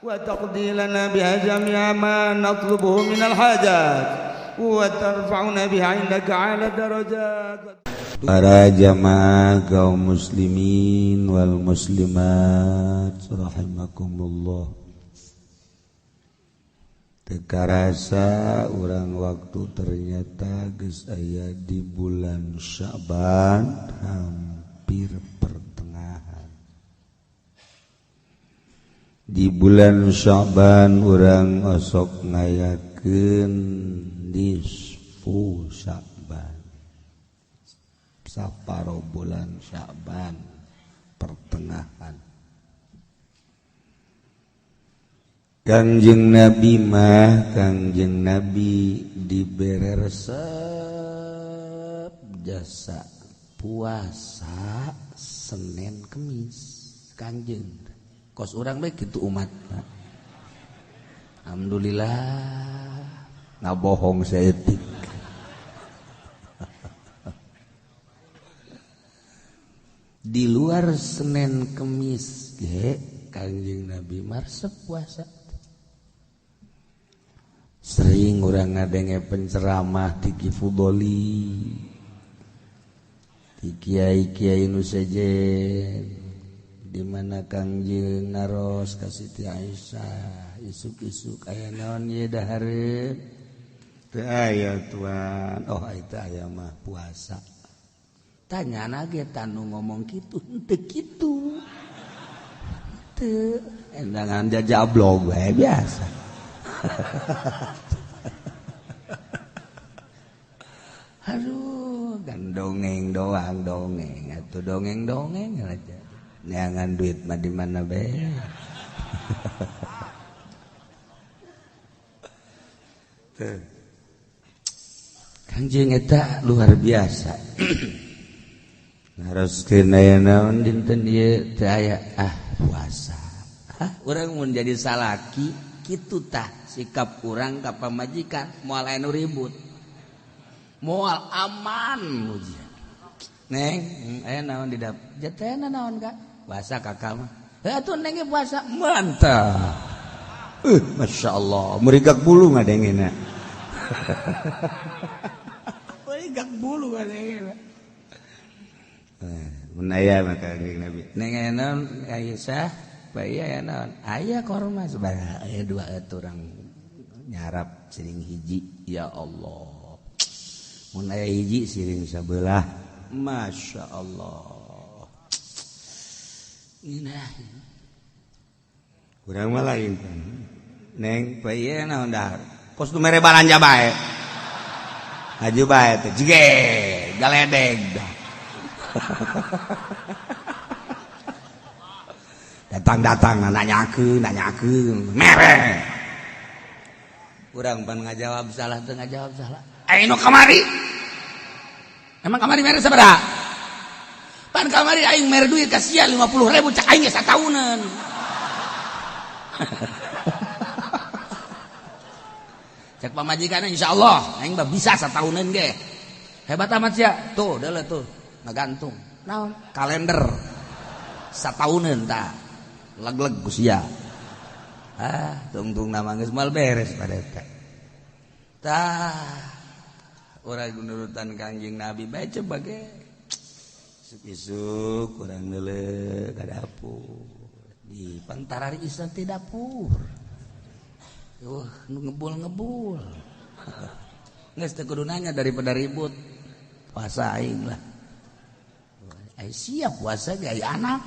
وتقضي لنا بها جميع ما نطلبه من الحاجات وترفعنا بها عندك على الدرجات. Para jamaah kaum muslimin wal muslimat rahimakumullah. Teu karasa urang waktu ternyata geus aya di bulan Sya'ban, hampir pertengahan. Di bulan Sya'ban urang osok ngayakeun nisfu Sya'ban, saparo bulan Sya'ban pertengahan. Kangjeng Nabi mah, Kangjeng Nabi dibere resep jasa puasa Senin Kemis. Kangjeng kos urang bae kitu umat. Alhamdulillah ngabohong saeutik. Di luar Senin Kemis ge Kangjeng Nabi marsep puasa. Sering urang ngadenge penceramah ti Ki Fudoli, ti kiai-kiai nu sejen, di mana Kangjeng naros ka Siti Aisyah, isuk-isuk aya naon ieu dahareun? Teu aya tuan. Oh eta aya mah puasa. Tanya ge tanu ngomong kitu henteu kitu. Teu endangan jajablog we biasa. Aduh, kan dongeng doang, dongeng atuh dongeng-dongeng aja. Neangan duit mah di mana bae. Tuh. Kangjeng eta luar biasa. Naroskeun aya naon dinten ieu teu aya ah puasa. Hah, urang mun jadi salaki kitu tah sikap urang ka pamajikan moal aya nu ribut. Moal aman ujian. Neng, aya naon di dapur? Jatena naon ka? Puasa kakak mah. Heuh atuh neng ge puasa. Mantap. Masya Allah, merigak bulu ngadengena. Merigak bulu ngadengena. Mun aya mah Kangjeng Nabi. Neng aya naon Aisyah? Bae aya naon? Aya korma sabaraha? Aya dua urang nyarap siring hiji. Ya Allah. Mun aya hiji siring sabelah. Masya Allah. Ngeunah. Urang mah lain. Neng, bae naon dahar? Kos nu mere balanja bae. Haju bae teh jige galedeg. Datang-datang nanyakeun, nanyakeun, mere. Urang pan ngajawab salah teu ngajawab salah. Aing nu kamari. Emang kamari mere sabaraha? Pan kamari aing mere duit ka sia 50.000 cak aing ge sataunan. Cek pamajikan insyaallah aing mah bisa sataunan ge. Hebat amat sia. Tuh deuleu tuh ngagantung. Naon? Kalender. Sataunan tah. Leg-leg ku sia. Ah, tungtung nama geus moal beres pada eta. Tah, urang nurutan Kangjeng Nabi bae coba ge. Isuk-isuk urang neuleuh ka dapur. Di pantarari isa ti dapur. Nu ngebul-ngebul. Geus teu kudu nanya daripada ribut. Puasa aing lah. Ai siap puasa ge ai anak.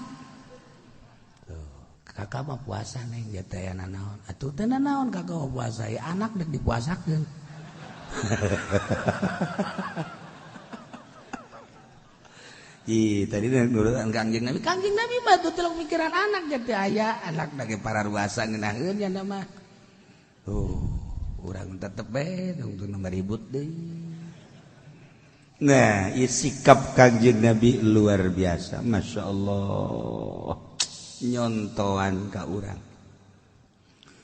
Tuh, kakak mah puasa neng dia teh naon. Atuh teu naon kakak mah puasa, ai anak dek dipuasakeun. Ih, tadi nurutan Kangjeng Nabi. Kangjeng Nabi mah tuh telok mikiran anak jadi aya anak dage para ruasa ngeunaheun nya mah. Tuh, urang tetep bae tungtung nama ribut deui. Nah, sikap Kangjeng Nabi luar biasa. Masya Allah. Nyontoan ka urang.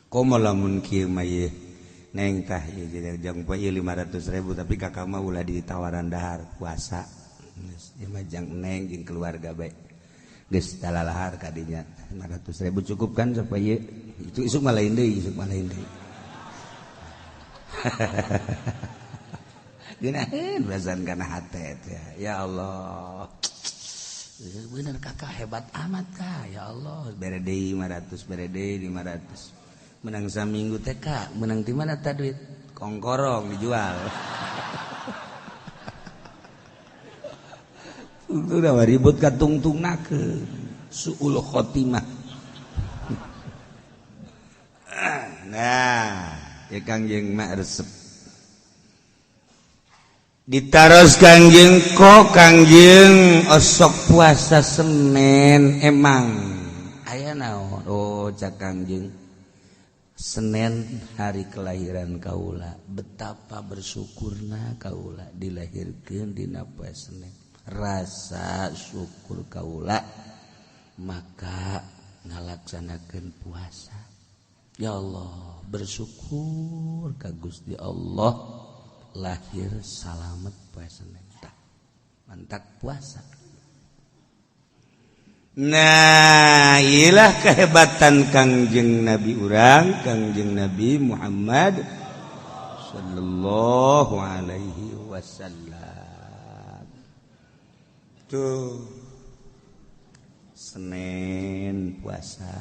Komo lamun kieu mah ieu. Neng tah ieu jadi jang poe ieu 500.000 tapi kakak mah ulah ditawaran dahar puasa. Geus ieu mah jang neng jeung keluarga bae. Geus talalahar ka dinya 500.000 cukup kan supaya ieu. Itu isuk mah lain deui, isuk mah lain deui. Geunaheun perasaan kana hate teh. Ya Allah. Bener kakak hebat amat kak, ya Allah. Bere deui 500, bere deui 500. Menang saminggu teh kak, menang di mana ta duit? Kongkorong dijual. Itu udah ribut ka tungtungnakeun. Suul khotimah. Nah, ya Kangjeng mah resep. Ditaros Kangjeng kok Kangjeng osok puasa Senin emang aya naon? Oh cak Kangjeng, Senin hari kelahiran kaula, betapa bersyukurna kaula dilahirkeun dina poe Senin. Rasa syukur kaula maka ngalaksanakeun puasa. Ya Allah, bersyukur ka Gusti Allah lahir salamet poe Senin. Mantak puasa. Nah, ilah kehebatan Kangjeng Nabi urang, Kangjeng Nabi Muhammad sallallahu alaihi wasallam. Tuh Senin puasa.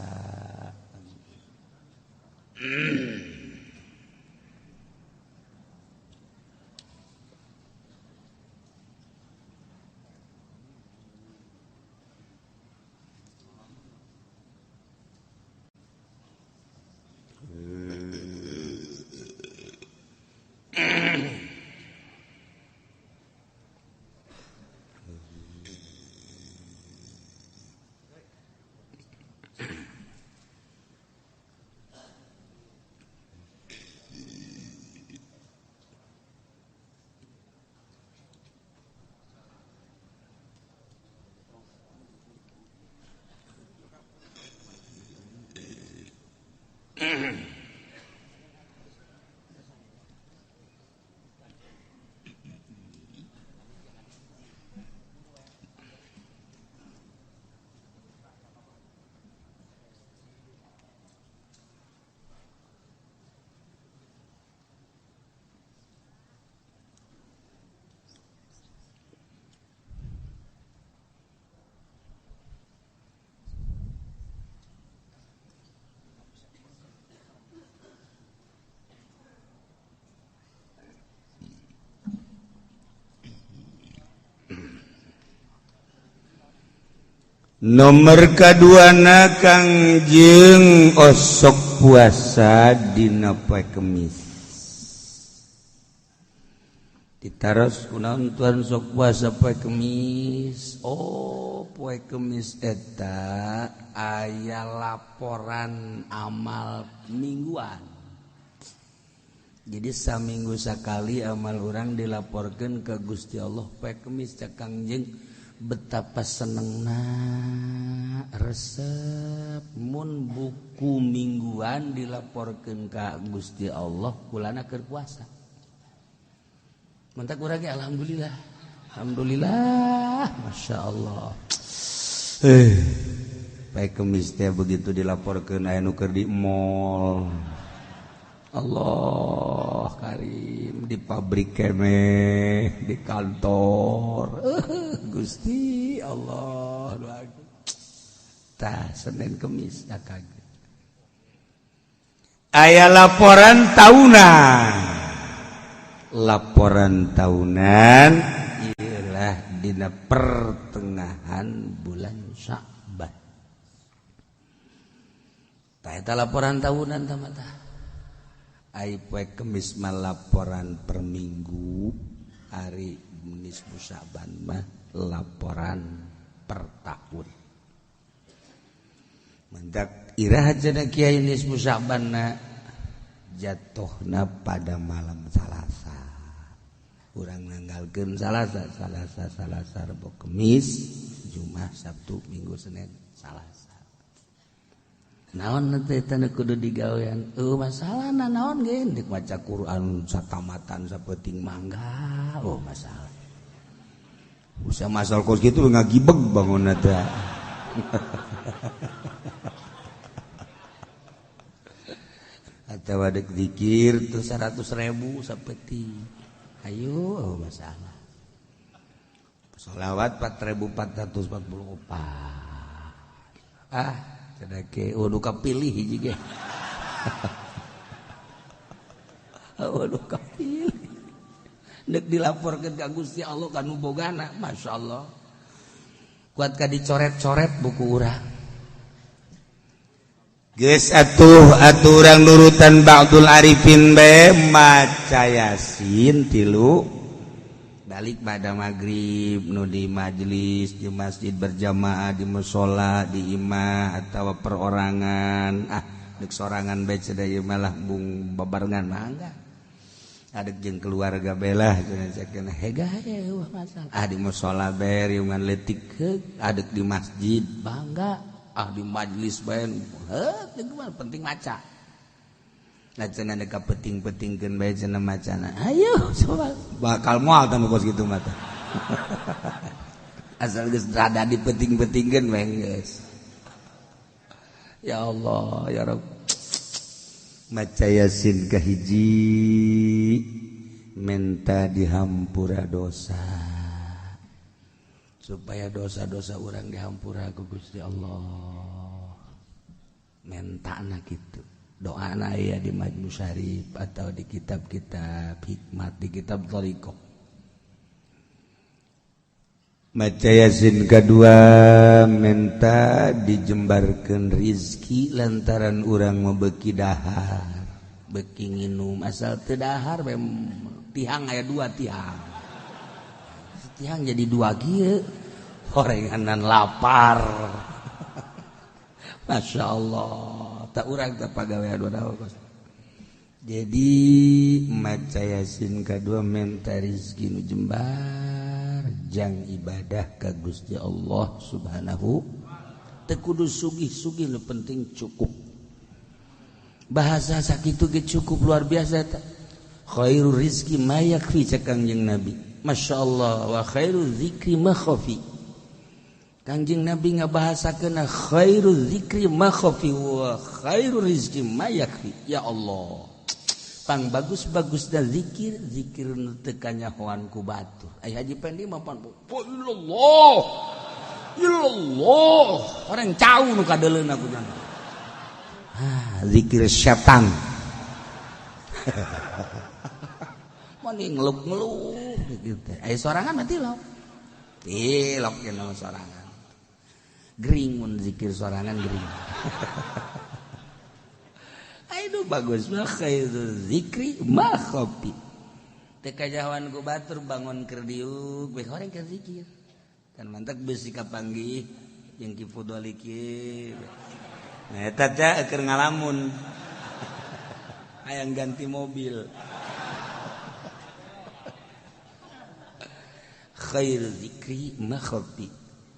Nomor kaduana Kangjeng osok puasa dina poe Kemis. Ditaros kunaon tuan sok puasa poe Kemis? Oh, poe Kemis eta aya laporan amal mingguan. Jadi saminggu sakali amal urang dilaporkeun ke Gusti Allah poe Kemis. Cak Kangjeng betapa senengna resep mun buku mingguan dilaporkeun ka Gusti Allah kulana keur puasa. Mantak urang ge alhamdulillah. Alhamdulillah, Masya Allah. Poe Kemis teh begitu dilaporkeun aya nu keur di mall. Allah Karim, di pabrik keneh, di kantor. Gusti Allah. Tah Senin Kemis dah kaget. Aya laporan tahunan. Laporan tahunan ialah dina pertengahan bulan Sya'ban. Tah eta laporan tahunan tah mah tah. Ai poe Kemis mah laporan per minggu, hari nisfu Sya'ban mah laporan per tahun. Mendak iraha cenah kiai nisfu Sya'banna jatuhna pada malam Salasa. Urang nanggalkeun Salasa, Salasa, Salasa, Rebo, Kemis, Jumat, Sabtu, Minggu, Senin, Salasa. Naon teh teu kudu digawean? Masalahna naon ge deuk maca Quran satamatan sapeuting mangga. Oh masalah. Usah masal kos kitu ngagibeg bangunna teh. Atawa dek zikir tuh 100.000 sapeti. Ayo oh, masalah. Sholawat 4.444. Ah, cenah oh duka pilih hiji ge. Oh duka pilih. Dek dilaporkeun ka Gusti Allah ka nu bogana, masyaallah. Kuat ka dicoret-coret buku urang. Geus atuh atuh urang nurutan Ba'dul Arifin bae maca Yasin tilu balik pada maghrib nu di majelis di masjid berjamaah di mushola di imah atau perorangan ah dek sorangan bae cenah ieu malah bung babarengan mangga adek jeung keluarga belah cenah cenah hega wah masalah ah di mushola bae riungan leutik adek di masjid bangga ah di majelis bae heuh penting maca. Nah cenah deka penting-pentingkeun bae cenah macana. Ayo coba bakal moal tah bos kitu mah tah. Asal geus rada dipenting-pentingkeun bae geus. Ya Allah ya Rabb. Maca Yasin kahiji menta dihampura dosa. Supaya dosa-dosa urang dihampura ku Gusti Allah. Mentana kitu. Doana aya di Majmu Syarif atau di kitab-kitab hikmat, di kitab thariqah. Maca Yasin kedua menta dijembarkeun rizki lantaran urang mau beuki dahar, beuki nginum asal teu dahar tihang aya dua tihang. Tihang jadi dua kieu, horenganan lapar. Masya Allah, tak urang tak pagawean dua kos. Jadi maca Yasin kadua menta rizki nu jembar jang ibadah ka Gusti Allah Subhanahu. Teu kudu sugih-sugih nu penting cukup. Bahasa sakitu ge cukup luar biasa eta. Khairur rizki ma yakfi cek Kangjeng Nabi. Masya Allah wa khairu zikri ma khafi. Kangjeng Nabi ngabahasakeun khairu zikri ma khafi wa khairu rizki ma yakfi. Ya Allah. Pang bagus-bagus dan zikir, zikir nu teu kanyahoan ku batur. Ai Haji Pendi mah pan illallah. Illallah. Orang cau nu kadeuleuna ku jang. Ah, zikir setan. Mani ngeluk-ngeluk gitu. Aya sorangan mah tilok. Tilok cenah sorangan. Gering mun zikir sorangan gering. Aduh bagus mah khairu zikri ma khafi. Teu kajahoan ku batur bangun keur diuk we horeng keur zikir. Kan mantak beusi kapanggih jeung Ki Fudoli kieu. Nah eta teh keur ngalamun. Hayang ganti mobil. Khair zikri ma khafi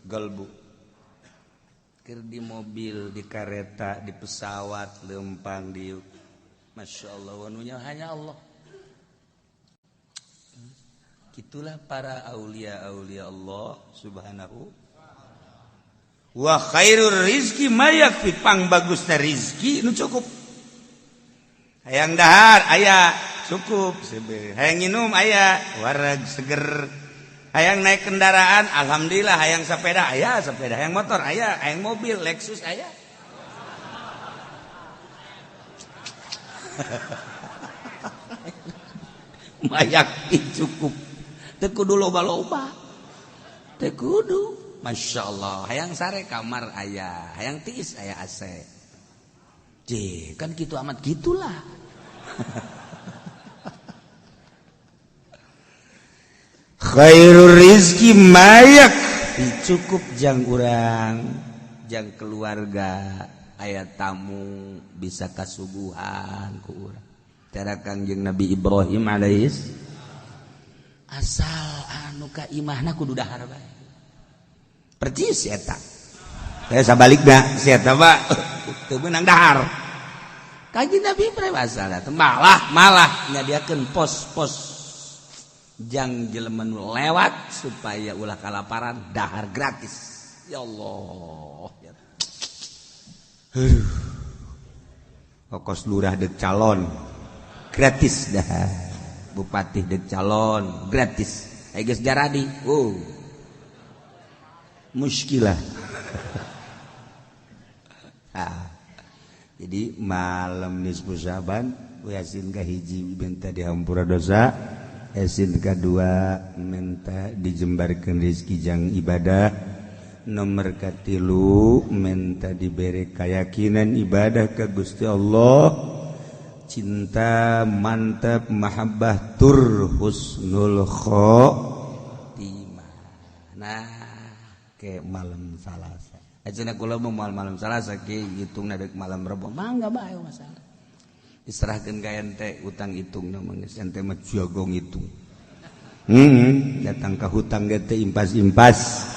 galbu. Keur di mobil, di kareta, di pesawat, lempang diuk. Masya Allah, wanunya hanya Allah. Itulah para aulia-aulia Allah Subhanahu wa khairur rizki ma yakfi. Pang bagusna rizki nu cukup. Hayang dahar aya cukup, hayang nginum aya wareg seger. Hayang naik kendaraan alhamdulillah, hayang sepeda aya sepeda, hayang motor aya, hayang mobil Lexus aya. Mayak cukup. Teu kudu loba-loba. Teu kudu. Masya Allah, hayang sare kamar aya, hayang tiis aya AC. J, kan gitu amat gitulah. Khairur rizki mayak cukup jang urang, jang keluarga, aya tamu bisa kasuguhan ku urang. Cara Kangjeng Nabi Ibrahim alaihis asal anu ka imahna kudu dahar bae. Percis eta. Saya sabalikna si eta mah teu meunang dahar. Kangjeng Nabi Ibrahim asal malah malah nyadiakeun pos-pos jang jelema nu lewat supaya ulah kalaparan dahar gratis. Ya Allah. Kokos lurah dek calon gratis dah. Bupati dek calon gratis. Ai geus jaradi. Oh. Muskilah. Ah. Jadi malam nisfu Syaban Yasin kahiji minta dihampura dosa, Yasin kedua minta dijembarkeun rezeki jang ibadah, nomor katilu minta diberi keyakinan ibadah ke Gusti Allah, cinta mantap mahabbah tur husnul khotimah. Nah, ke malam Salasa. Ayeuna kula mau malam Salasa ke hitungna deuk malam Rebo, mangga bae masalah. Diserahkeun ka ente utang hitung na mah geus ente mah jago ngitung. Datang ka hutang ge teh impas-impas.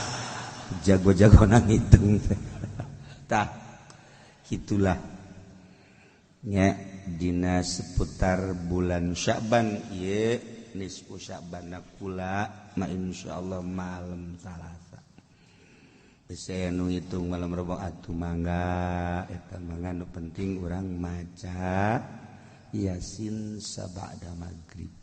Jago-jago nang ngitung. Tah, itulah nya dina seputar bulan Sya'ban ieu nisfu Sya'ban kula ma insyaallah malam Salasa. Bisa nu ngitung malam Rebo atuh mangga eta mangga nu penting urang maca Yasin sabada magrib.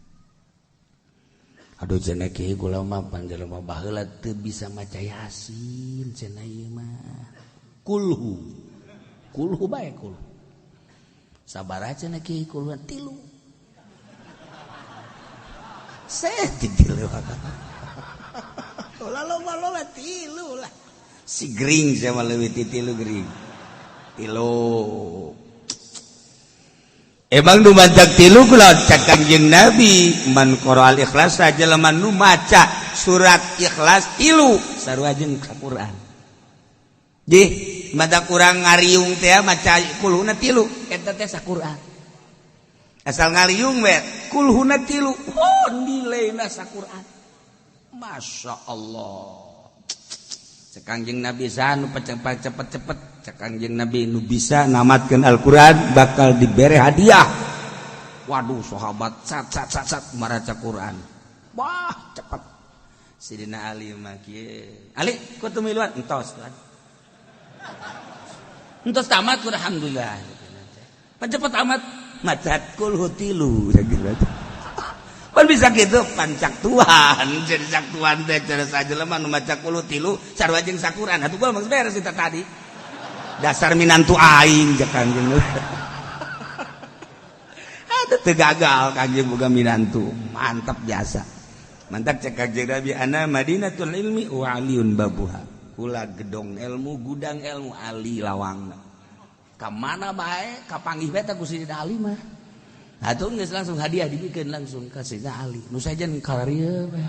Aduh cenah kieu kula mah panjelema baheula teu bisa maca Yasin cenah ieu mah. Kulhu. Kulhu bae kulhu. Sabaraha cenah kieu kulhu tilu. Setik tilu. Ulah loba-loba tilu lah. Si gering sama leuwih ti tilu gering. Tilu. Emang nu maca tilu kula cak Kangjeng Nabi man qara al ikhlas jelema nu maca surat ikhlas tilu sarua jeung Quran. Jih, mata kurang ngariung teh maca kulhuna tilu eta teh saquran. Asal ngariung we kulhuna tilu, oh nilaina saquran. Masya Allah. Cek Kangjeng Nabi sanu cepet-cepet cek Kangjeng Nabi nu bisa namatkeun Al-Qur'an bakal dibere hadiah. Waduh sahabat sat sat sat sat maraca Quran. Wah cepet. Sidina Ali mah kieu. Ali ku teu miluan entos kan. Entos tamat ku alhamdulillah. Pan cepet amat maca kulhu tilu. Pan bisa gitu pancak tuan jadi cak tuan teh cara sajelema nu maca kulhu tilu sarua jeung sakuran atuh gua mah beres eta tadi. Dasar minantu aing jeung Kangjeng. Aduh teu gagal Kangjeng boga minantu, mantap biasa. Mantap cek Kangjeng Nabi ana Madinatul ilmi wa aliyun babuha. Kula gedong ilmu, gudang ilmu Ali lawangna. Ka mana bae kapanggih bae teh ku Sidina Ali mah. Atuh geus langsung hadiah dibikeun langsung ka Sidina Ali. Nu sajen kararieu bae.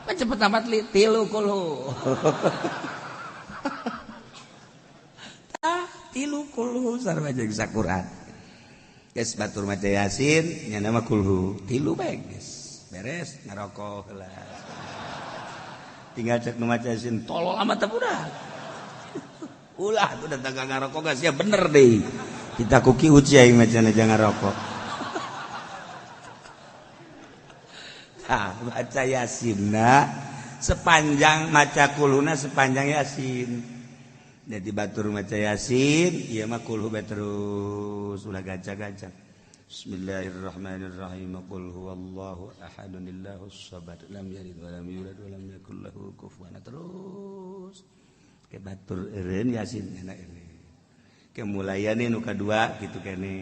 Pan cepet amat li tilu kulhu. Tah tilu kulhu sarua jeung saquran. Geus batur maca Yasin nya nama kulhu tilu bae geus. Beres ngarokok heula. Tinggal cek nu maca Yasin tolol amat teh budak. Ulah tuh datang ka ngarokok geus ya bener deui. Kita kuki uci aing macana jangan rokok. Nah, baca Yasinna sepanjang maca kulhuna sepanjang Yasin. Jadi batur maca Yasin, ieu mah kulhu bae terus ulah gaca-gaca. Bismillahirrahmanirrahim. Qul huwallahu ahadun illahus samad lam yalid wa lam yulad wa lam yakul lahu kufuwan. Terus ke batur eureun Yasin enak eureun. Kemulayane nu kadua kitu kene.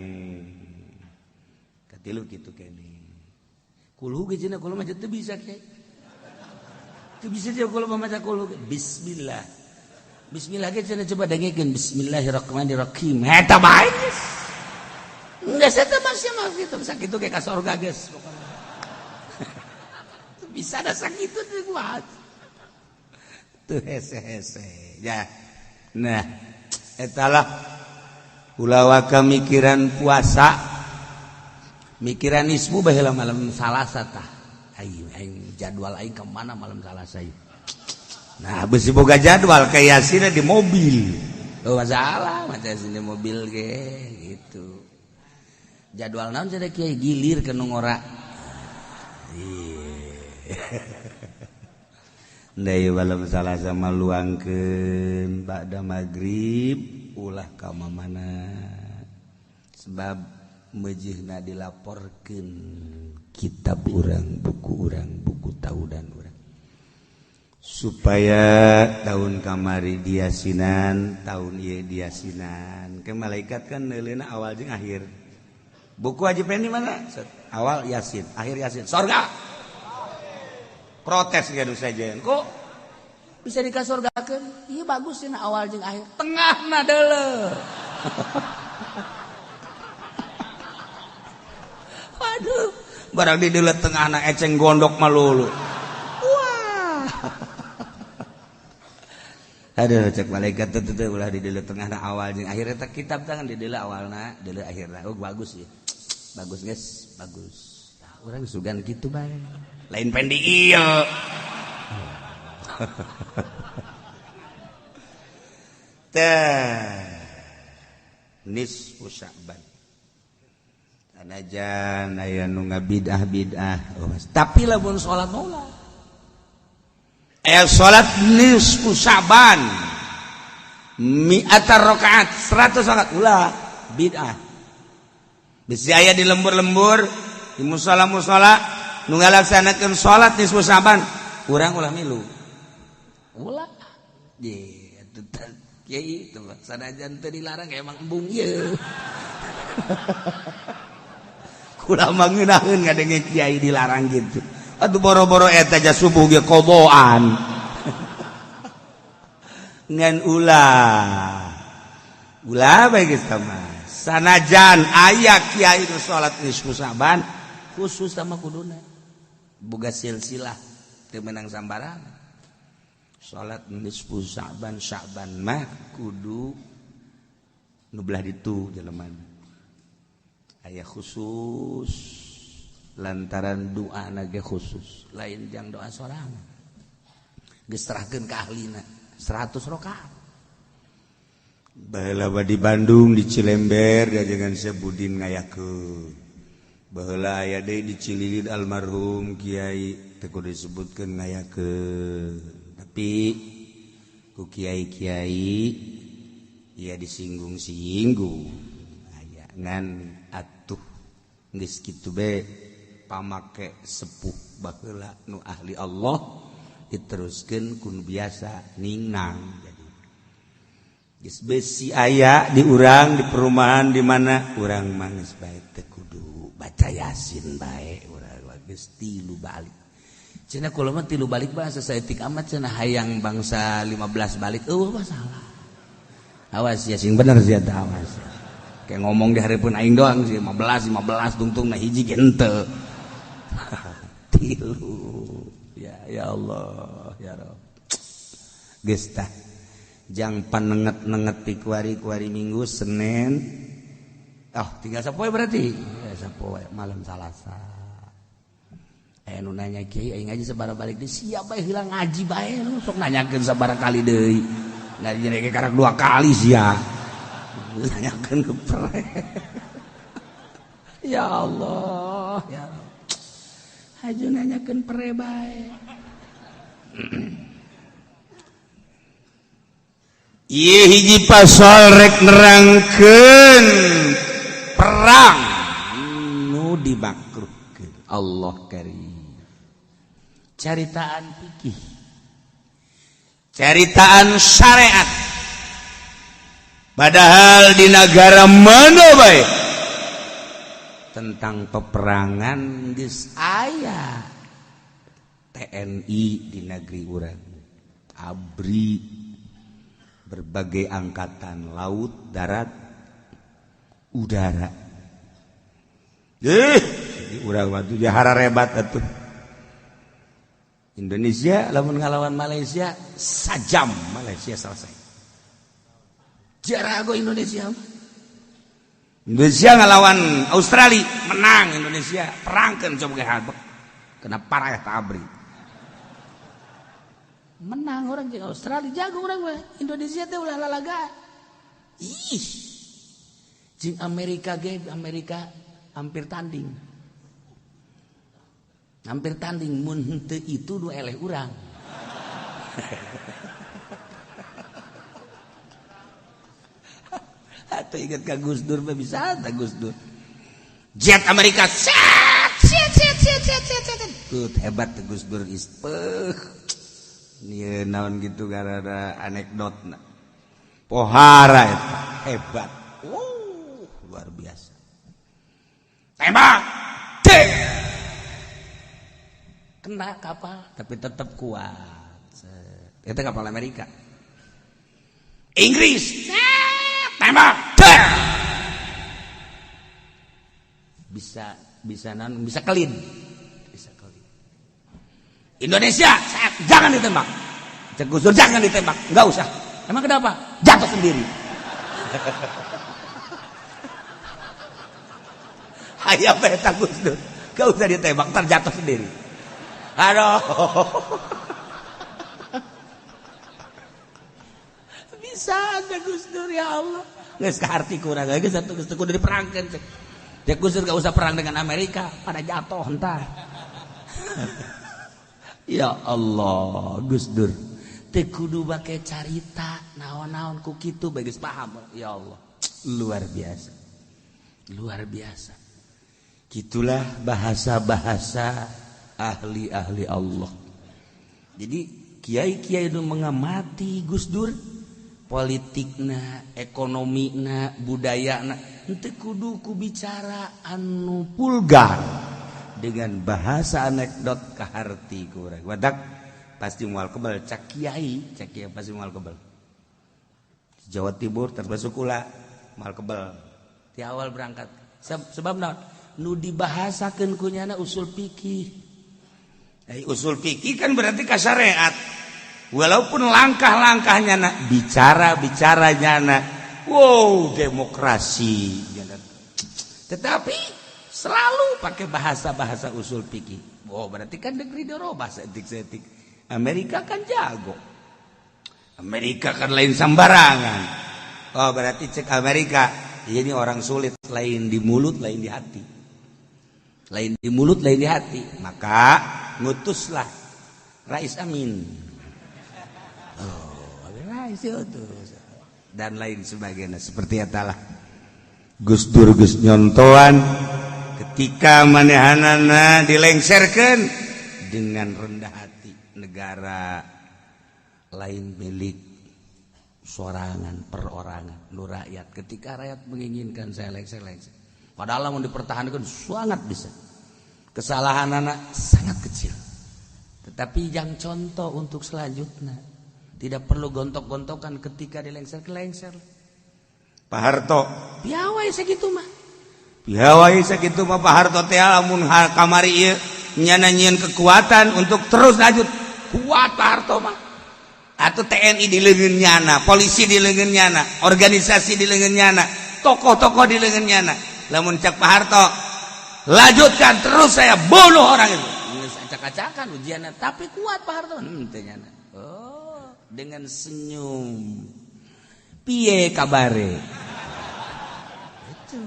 Katilu kitu kene. Kulhu ge cenah kula mah teu bisa kiai. Teu bisa cenah kula mah maca kulhu. Bismillah. Bismillah ge cenah coba dengekeun bismillahirrahmanirrahim. Eta bae geus. Geus eta mah sia mah kitu sakitu ge ka sorga geus pokona. Teu bisa da sakitu teh kuat. Teu hese-hese. Ya. Nah, etalah ulah waka mikiran puasa. Mikiran ismu baheula malam Salasa tah. Aing aing jadwal aing ka mana malam Salasa ieu. Nah, beusi boga jadwal ka Yasin di mobil. Oh masalah maca Yasin di mobil ge gitu. Jadwal naon cenah kiai gilir ke nu ngora. Ndai malam Salasa mah luangkeun ba'da magrib ulah ka mamana. Sebab mejihna dilaporkeun kitab urang, buku urang, buku tahunan urang. Supaya tahun kamari diasinan, tahun ieu diasinan. Ke malaikat kan neuleuna awal jeung akhir. Buku Haji Pendi mana? Awal Yasin, akhir Yasin. Sorga. Protes ge nu sejen. Kok bisa dikasorgakeun? Ieu bagus cenah awal jeung akhir. Tengahna deuleu. Waduh, barang di deuleu tengahna eceng gondok malulu. Wah. Aduh, cek malaikat teu ulah di deuleu tengahna awal jeung akhir eta kitab tangan di deuleu awalna, deuleu akhirna. Oh, bagus ya. Bagus guys, bagus. Nah, urang sugan kitu bae. Lain pendi ieu. Teh nisfu Sya'ban. Sanajan aya nu ngabidah-bidah, oh, tapi lamun salat mah aya salat nisfu Sya'ban mi'ata rakaat 100 rakaat ulah bid'ah. Bisi aya di lembur-lembur di musala-musala nu ngalaksanakeun salat nisfu Sya'ban, urang ulah milu. Ulah. Ye, kiai itu sanajan teu dilarang emang embung ieu. Kula mah ngeunaheun ngadenge kiai dilarang gitu. Atuh boro-boro eta ja subuh ge koboan. Ngan ulah. Ulah bae geus mah. Sanajan aya kiai nu salat nisfu Sya'ban khusus sama kuduna. Boga silsilah teu meunang sambarangan. Salat nisfu Sya'ban, Sya'ban mah kudu nu belah ditu jelema. Aya khusus lantaran doa ge khusus, lain jang doa sorangan. Geus serahkeun ka ahlina 100 rakaat. Baheula di Bandung di Cilember dajengan Syekh Budin ngayakeun. Baheula aya deui di Cililin almarhum kiai teu kudu disebutkeun ngayakeun. Tapi ku kiai-kiai ya disinggung-singgung aya ngan atuh geus kitu be pamake sepuh baheula nu ahli Allah diteruskeun ku nu biasa ningnang. Jadi geus besi aya di urang di perumahan di mana urang mah geus bae teu kudu baca Yasin bae urang geus tilu balik. Cenah kula mah tilu balik bahasa saeutik amat cenah hayang bangsa 15 balik eueuh masalah. Awas ya sing bener sia teh awas. Kayak ngomong di hareupeun aing doang sih 15 15 tungtung na hiji ge henteu. Tilu. Ya ya Allah ya Rabb. Geus tah. Jang panenget-nenget ti kuari-kuari Minggu Senin. Oh, tinggal sapoe berarti. Ya sapoe malam Salasa. Nu nanya kiai aing ngaji sabaraha balik deui siap bae heula ngaji bae lu sok nanyakeun sabaraha kali deui ngaji ge karak 2 kali sia nanyakeun kepre. Ya Allah ya Rabb haju nanyakeun pere bae. Ieu hiji pasal rek nerangkeun perang nu dimakruhkeun Allah karim. Caritaan fikih, caritaan syariat. Padahal di negara mana bae tentang peperangan geus aya TNI di negeri urang, ABRI, berbagai angkatan laut, darat, udara. Urang waktu jahara rebat atuh. Indonesia lamun ngalawan Malaysia sajam Malaysia selesai. Jarago Indonesia. Indonesia ngalawan Australia menang Indonesia perangkeun coba ge habek. Kena parah eta ABRI. Menang orang jeung Australia jago urang mah. Indonesia teh ulah lalaga. Ih. Jeung Amerika ge Amerika hampir tanding. Hampir tanding mun henteu itu nu eleh urang. Atau ingat ka Gus Dur mah bisa ta Gus Dur. Jet Amerika set set set set set set set. Tuh hebat Gus Dur ispeuh. Ieu naon gitu gara-gara anekdotna. Pohara eta hebat. Wow, luar biasa. Tembak. Cek. Kena kapal tapi tetap kuat. Itu kapal Amerika. Inggris. Tembak. Bisa bisa non bisa kelin. Bisa kelin. Indonesia, jangan ditembak. Cek Gus Dur jangan ditembak, enggak usah. Emang kenapa? Jatuh sendiri. Hayam eta Gus Dur. Enggak usah ditembak, ntar jatuh sendiri. Aduh. Bisa ada Gus Dur ya Allah. Geus kaharti kurang geus atuh geus kudu diperangkeun cek. Cek Gus Dur gak usah perang dengan Amerika, pada jatuh entar. Ya Allah, Gus Dur. Teu kudu bake carita naon-naon ku kitu bae geus paham. Ya Allah, luar biasa. Luar biasa. Gitulah bahasa-bahasa ahli-ahli Allah. Jadi kiai-kiai itu mengamati Gus Dur, politikna, ekonomina, budayana, henteu kudu ku bicara anu pulgar dengan bahasa anekdot kaharti kurang. Wadak pasti mual kebel cak kiai pasti mual kebel. Jawa Timur termasuk kula mual kebel. Di awal berangkat. Sebab naon? Nu dibahasakeun ku nyana usul fikih. Usul fikih kan berarti kasyariat. Walaupun langkah-langkahnya nak bicara-bicaranya nak wow demokrasi, tetapi selalu pakai bahasa-bahasa usul fikih. Wow berarti kan negeri dirobah seetik-seetik. Amerika kan jago. Amerika kan lain sembarangan. Oh berarti cek Amerika ini orang sulit, lain di mulut lain di hati. Lain di mulut lain di hati. Maka ngutuslah Rais Amin. Oh, Rais itu dan lain sebagainya. Seperti etalah Gus Dur geus nyontoan ketika manehanana dilengserkeun dengan rendah hati. Negara lain milik sorangan perorangan nu rakyat. Ketika rakyat menginginkan saya lengser. Padahal mau dipertahankan sangat bisa. Kesalahan anak sangat kecil. Tetapi yang contoh untuk selanjutnya. Tidak perlu gontok-gontokan ketika dilengser-lengser. Pak Harto, piawai sakitu mah. Piawai sakitu mah Pak Harto teh lamun kamari ieu nyana nyieun kekuatan untuk terus lanjut. Kuat Pak Harto mah. Atau TNI di leungeun nyana, polisi di leungeun nyana, organisasi di leungeun nyana, tokoh-tokoh di leungeun nyana. Lamun cak Pak Harto, lanjutkan terus saya bunuh orang itu. Geus acak-acakan ujianna, tapi kuat Pak Harto. Teh nyana. Oh, dengan senyum. Piye kabare? Itu.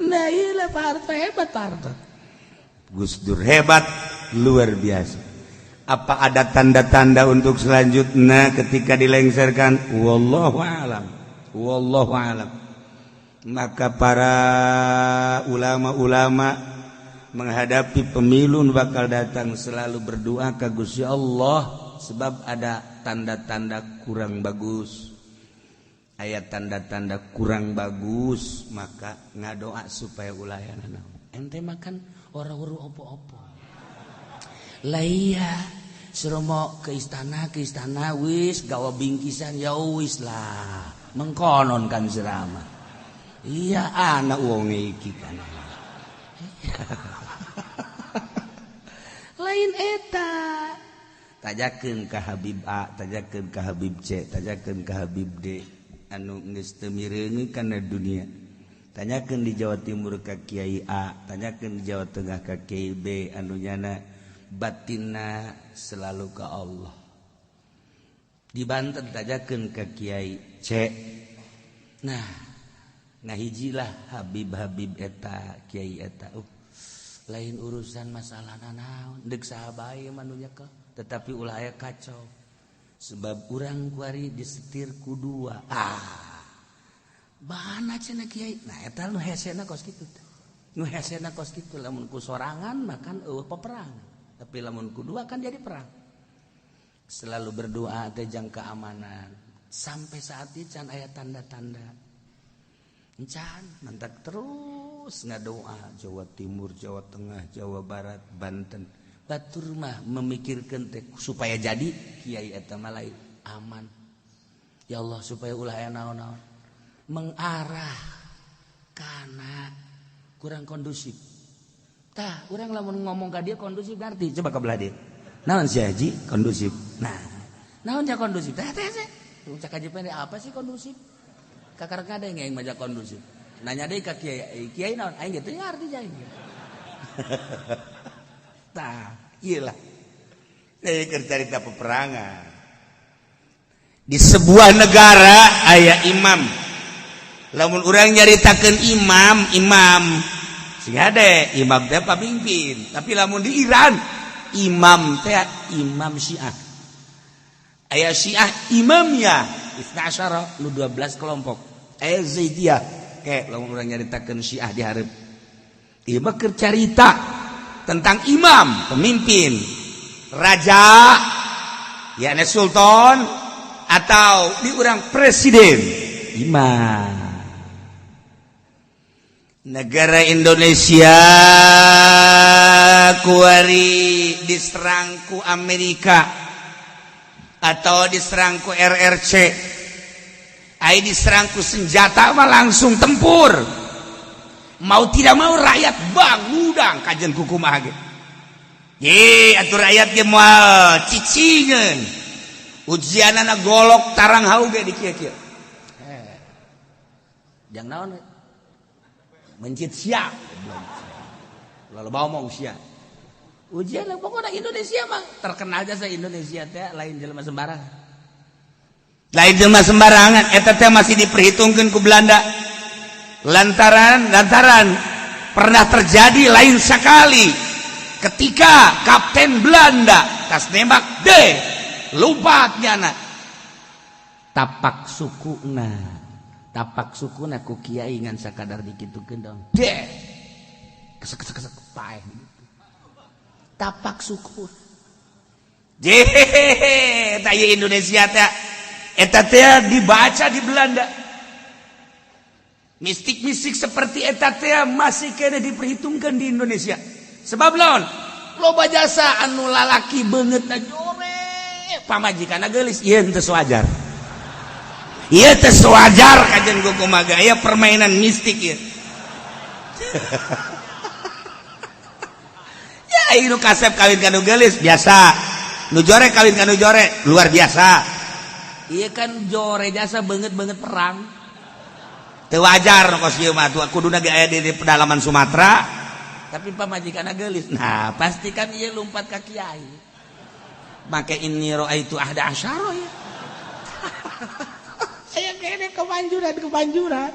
Nah, iyalah Pak Harto hebat Pak Harto. Gus Dur hebat, luar biasa. Apa ada tanda-tanda untuk selanjutnya ketika dilengserkan? Wallahu alam. Wallahu alam. Maka para ulama-ulama menghadapi pemilu bakal datang selalu berdoa ke Gusti Allah sebab ada tanda-tanda kurang bagus. Ayat tanda-tanda kurang bagus maka ngadoa supaya ulah aya naon. Ente makan ora weruh opo-opo. Lah iya, suruh mau ke istana wis gawa bingkisan ya wis lah. Mengkonon kan serama. Iya anak wong iki kan. Lain eta. Tajakeun ka Habib A, tajakeun ka Habib C, tajakeun ka Habib D anu geus teu mireungeun kana dunia. Tanyakeun di Jawa Timur ka Kiai A, tanyakeun di Jawa Tengah ka Kiai B anu nyana batinna selalu ka Allah. Di Banten tajakeun ka Kiai C. Nah, ngahijilah Habib-habib eta, Kiai eta. Lain urusan masalah nanaon, deuk saha bae mah nu nyekel, tetapi ulah aya kacau. Sebab urang kuari disetir ku dua. Ah, mana cenah kiai? Nah, eta nu hesena kos kitu. Nu hesena kos kitu, lamun ku sorangan makan eueuh peperangan. Tapi lamun ku dua kan jadi perang. Selalu berdoa teh jang keamanan. Sampai saat ini can aya tanda-tanda. Can mantak terus ngadoa Jawa Timur, Jawa Tengah, Jawa Barat, Banten. Batur mah memikirkan teh supaya jadi kiai eta mah lain aman. Ya Allah, supaya ulah aya naon-naon. Mengarah kana kurang kondusif. Tah, urang lamun ngomong ka dia kondusif ngarti. Coba ka belah dieu. Naon sih haji kondusif? Nah, naon ja kondusif? Tah teh teh. Cak haji pendek apa sih kondusif? Kakar kada yang maja kondusif. Nanya deui ka kiai, kiai naon? Aing ge teu ngarti aing. Tah, ieu lah. Keur carita peperangan. Di sebuah negara aya imam. Lamun urang nyaritakeun imam, imam sing hade, imam teh pamimpin. Tapi lamun di Iran, imam teh imam Syiah. Aya Syiah imamnya Itsna asyara, nu 12 kelompok. Aya Zaidiyah. Kayak lamun urang nyaritakeun Syiah di hareup. Ieu mah keur carita tentang imam, pemimpin, raja, yakni sultan atau di urang presiden, imam. Negara Indonesia kuari diserang ku Amerika atau diserang ku RRC. Ai diserang ku senjata mah langsung tempur, mau tidak mau rakyat bangudang kajen kukumaha ge. Ye, atuh rakyat ge moal cicingeun. Ujianana golok tarang hau ge di kieu-kieu. Eh. Jang naon? Mencit siap. Lalu bawa mau sia. Ujian pokoknya Indonesia mah terkenal jasa Indonesia teh lain jelema sembarangan. Lain jelema sembarangan, eta teh masih diperhitungkan ku Belanda. Lantaran lantaran pernah terjadi lain sekali ketika kapten Belanda tas nembak D lompat nyana tapak sukuna, tapak sukuna ku kiai ngan sakadar dikitukeun dong D kesek kesek kesek paeh tapak suku. Jehehe, Indonesia teh eta teh dibaca di Belanda, mistik-mistik seperti eta teh masih kena diperhitungkan di Indonesia. Sebab lawan loba jasa anu lalaki beungeutna jore, pamajikanna geulis. Ieu teu wajar, ieu teu wajar kajen kumaha aya permainan mistik ieu. Ya, nu kasep kawin ka nu geulis biasa, nu jore kawin ka nu jore luar biasa. Iya kan, jore jasa banget banget perang. Teu wajar kos ieu mah, kuduna ge aya di pedalaman Sumatera. Tapi pamajikanna geulis. Nah, pasti kan ieu lompat ka kiai make inni raaitu ahda asyara ya. Aya kene kemanjuran kemanjuran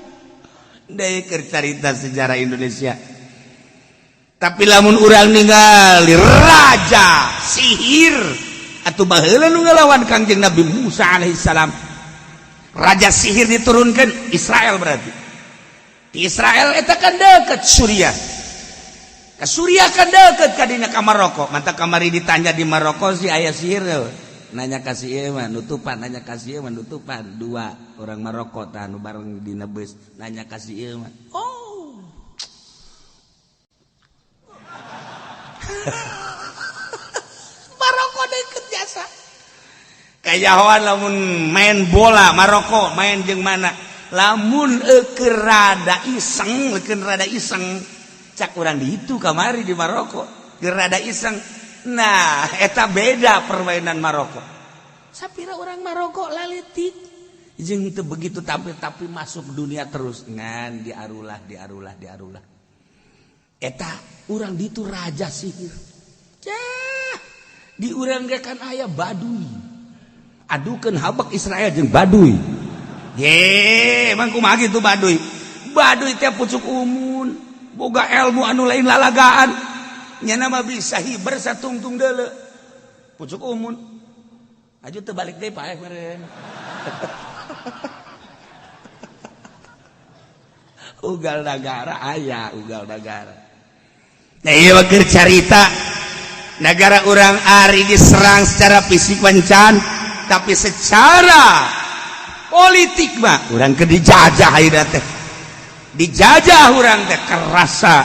deui keur carita sejarah Indonesia. Tapi lamun urang ningali raja sihir atau baheula nu ngelawan Kangjeng Nabi Musa alaihissalam, raja sihir diturunkan Israel, berarti di Israel eta kan deket Suriah. Ke Suriah kan deket kadinya ka Maroko. Mantap kamari ditanya di Maroko sih aya sihir, nanya kasih ieu mah nutupan, nanya kasih ieu mah nutupan. Dua orang Maroko tah nu bareng dina bus nanya kasih ieu mah, oh. Maroko deket jasa kayahoan lamun main bola Maroko main jeung mana, lamun keur rada iseng, keur rada iseng, cak urang di itu kamari di Maroko keur rada iseng. Nah, eta beda permainan Maroko. Sapira orang Maroko laletik jeung teu begitu tampil, tapi masuk dunia terus ngan diarulah diarulah diarulah. Eta urang ditu raja sihir. Cah, di urang ge kan aya Baduy. Adukeun habak Israel jeung Baduy. Ye, emang kumaha kitu Baduy? Baduy teh pucuk umun, boga ilmu anu lain lalagaan. Nyana mah bisa hiber satungtung deuleu. Pucuk umun. Aju teu balik deui paeh meureun. Ugal nagara aya, ugal nagara. Nah ieu keur carita negara urang ari diserang secara fisik wancan, tapi secara politik mah urang keur dijajah ayeuna teh. Dijajah urang teh kerasa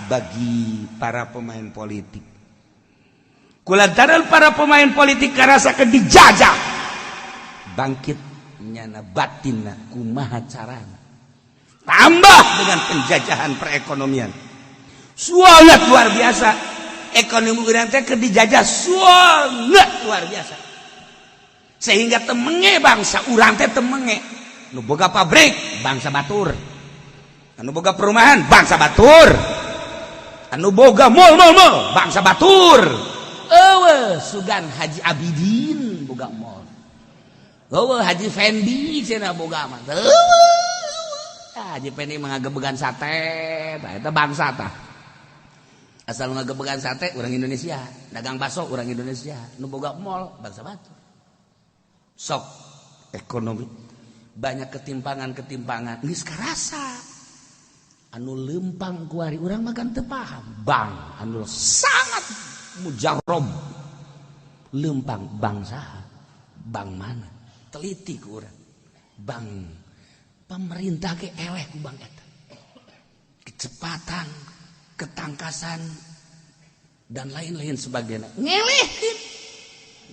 bagi para pemain politik. Kulantaran para pemain politik kerasa ke dijajah, bangkit nyana batinna kumaha carana. Tambah dengan penjajahan perekonomian. Sangat luar biasa. Ekonomi urang teh keur dijajah sangat luar biasa. Sehingga temenge bangsa urang teh temenge. Nu boga pabrik bangsa batur, anu boga perumahan bangsa batur, anu boga mall mall mall bangsa batur. Eueuh sugan Haji Abidin boga mall. Eueuh Haji Fendi cenah boga mah. Eueuh Haji Fendi mah ngagebegan sate, tah eta bangsa tah. Asal ngagebegan sate urang Indonesia, dagang bakso urang Indonesia, nu boga mall bangsa batur. Sok ekonomi banyak ketimpangan-ketimpangan geus karasa. Anu lempang kuari urang makan teu paham. Bang anu sangat mujarrob lempang bangsa bang mana teliti ku urang. Bang pemerintah ke eleh ku bang eta. Kecepatan, ketangkasan dan lain-lain sebagainya. Ngeleh.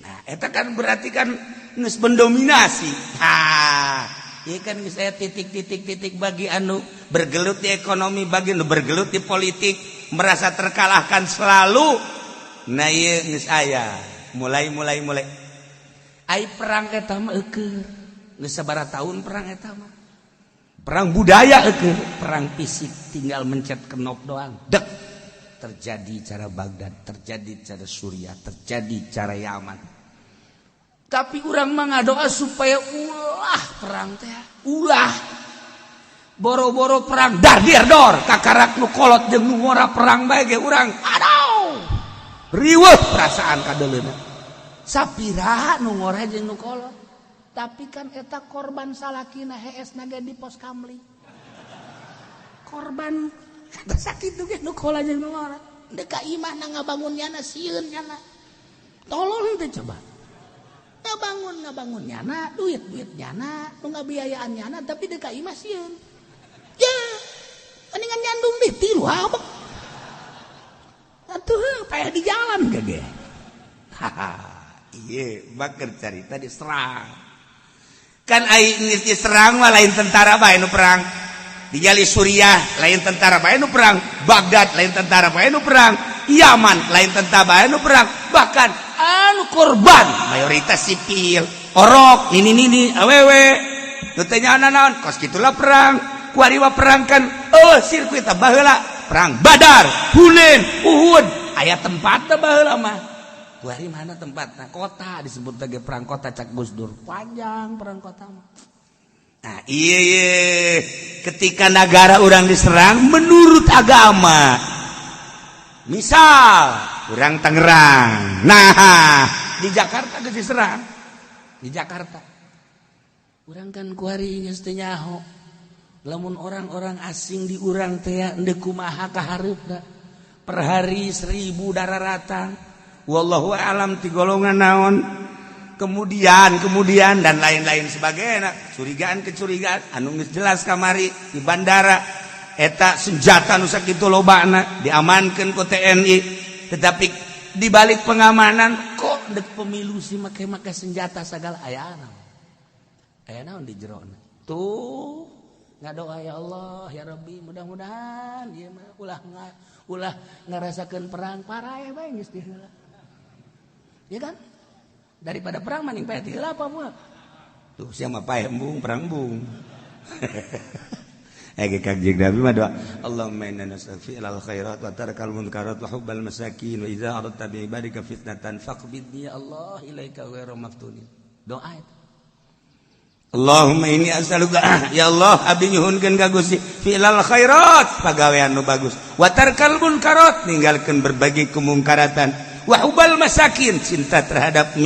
Nah, eta kan berarti kan geus mendominasi. Ha, ieu kan geus aya titik-titik-titik bagi anu bergelut di ekonomi, bagi anu bergelut di politik, merasa terkalahkan selalu. Nah, ieu geus aya. Mulai mulai mulai. Ai perang eta mah eueuh. Geus sabaraha tahun perang eta mah. Perang budaya eueuh, perang fisik tinggal mencet knop doang. Dek. Terjadi cara Baghdad, terjadi cara Suriah, terjadi cara Yaman. Tapi urang mah ngadoa supaya ulah perang teh, ulah. Boro-boro perang dar dir dor, kakarak nu kolot jeung nu ngora perang bae ge urang. Aduh. Riweuh perasaan kadeuleuna. Sapira nu ngora jeung nu kolot. Tapi kan eta korban salakina hees naga di pos kamli. Korban eta sakitu ge nu kolot jeung nu ngora. Deuk ka imah na ngabangun nyana sieun nyana. Tolong teh coba. Ngabangun nyana, duit-duit nyana, nu ngabiayaan nyana tapi deuk ka imah sieun. Ya, mendingan nyandung deh tilu habek. Atuh payah di jalan gege. Haha, iya bakar carita diserang. Kan ai geus diserang mah lain tentara bae nu perang. Dijali Suriah lain tentara bae nu perang, Baghdad lain tentara bae nu perang, Yaman lain tentara bae nu perang, bahkan anu korban mayoritas sipil, orok, nini nini, awewe. Nu teh nyaho naon, kos kitulah perang. Kuari mah perang kan, oh sirkuit baheula, perang Badar, Hunain, Uhud, aya tempatna baheula mah. Kuari mana tempatna? Kota disebut lagi perang kota cak Gus Dur. Panjang perang kota mah. Nah, iya, iya. Ketika negara orang diserang menurut agama. Misal orang Tangerang. Nah, di Jakarta geus diserang. Di Jakarta. Urang kan kuari geus teu nyaho. Lamun orang-orang asing di urang teh endeu kumaha kahareupna. Per hari 1000 dararatang. Wallahu alam ti golongan naon. Kemudian dan lain-lain sebagainya. Curigaan kecurigaan anu geus jelas kamari di bandara eta senjata nu sakitu lobana diamankeun ku TNI, tetapi di balik pengamanan kok dek pemilu sih make-make senjata segala aya naon. Aya naon di jerona. Tuh ngadoa ya Allah ya Rabbi mudah-mudahan ieu mah ulah ngarasakeun perang parah bae geus ti heula. Ya kan? Daripada perang mending paeh ti heula apa moal. Tuh siapa paeh embung perang embung. Kanjeng Nabi mah doa Allahumma inna nas'aluka fi'lal khairat wa tarkal munkarat wa hubbal masakin wa idza aradta bi ibadika fitnatan faqbidni ya Allah ilaika ghaira maftunin. Doa itu. Allahumma inni as'aluka ya Allah abdi nyuhunkeun ka Gusti fi'lal khairat pagawean nu bagus wa tarkal munkarat ninggalkeun berbagai kemungkaratan Wa hubal masakin, cinta terhadap